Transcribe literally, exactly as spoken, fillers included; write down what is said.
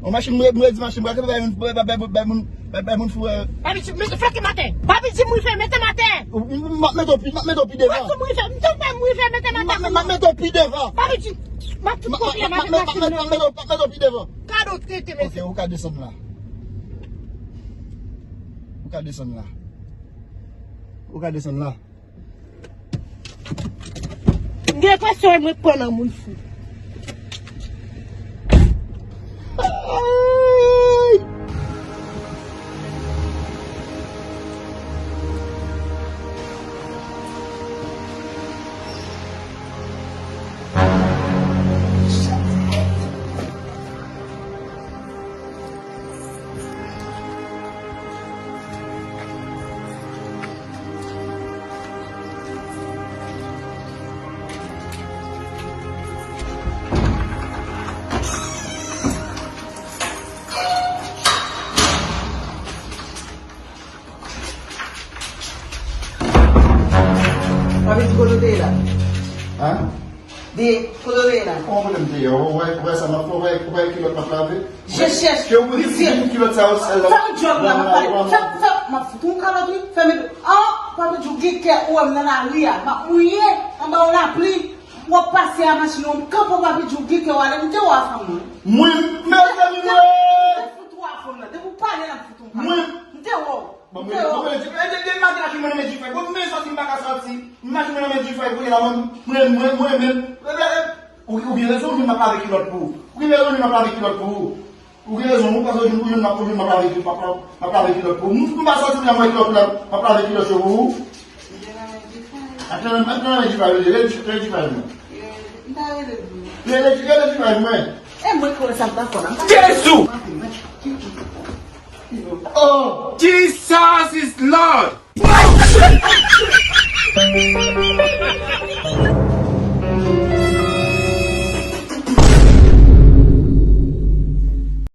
Yon machin, m redi machin, m redi bay moun, bay, bay, bay, bay moun, bay, bay moun fou, eh. Papi di, mete flanke m atè. Papi di m rive, mete m atè. M, m, m ap mete w pi, m ap mete w pi devan. Papi di m rive, m tou fè m rive, mete m atè. M ap, m ap mete w pi devan. Papi di, m ap fout kopi a, m ap mete machin nan. M ap mete w pi devan. Gade w trete, mesye. Ok, ou ka desann la. Ou ka desann la. Ou ka desann la. M gen enpresyon mwen pran nan moun fou. Papi di kote w te ye la? Hein? Di, kote w te ye la? Kòman kote m te ye? Ou wè, ou wè sa m ap fè? Ou wè, ou wè kilòt m ap lave? Je chèch. Ke ou vin kilòt sa yo sèl la. Fè yon djòb la, m ap pale. Fè, fè, m ap fout yon kalòt, wi. Fèmen. An, Papi Djou gen kè, ou wè m nan lari a. M ap mouye anba yon lapli. W ap pase a machin ou, m kanpe w, Papi Djou gen kè w ale. M te wè w a fanm mwen. Mwen, mezanmi, mwen. M te fout ou a fanm nan. Depi w pale, m ap fout yon kalòt. Mwen. M te wè w. Bon, mwen, bon, mwen, e, e, e, maten la ki mwen nan men Difay. Bon, mwen sòti, m pa ka sòti. Maten mwen nan men Difay, kounye la, mwen, mwen, mwen, mwen, mwen, e, e, e, ou, ou gen rezon, ou jwenn m ap lave kilòt pou ou. Ou gen rezon, ou jwenn m ap lave kilòt pou ou. Ou gen rezon, ou paske ou jwenn, ou jwenn m ap, ou jwenn m ap lave kilòt, m ap, m ap lave kilòt pou ou. M, m pa sòti, m ap lave kilòt la, m ap lave kilòt yo pou ou. Atè, atè, atè, Difay, rele, rele, rele Difay mwen. Rele, rele Difay mwen. E mwen ki wè sa m pa fè la. Jezi! Oh! Jesus is Lord!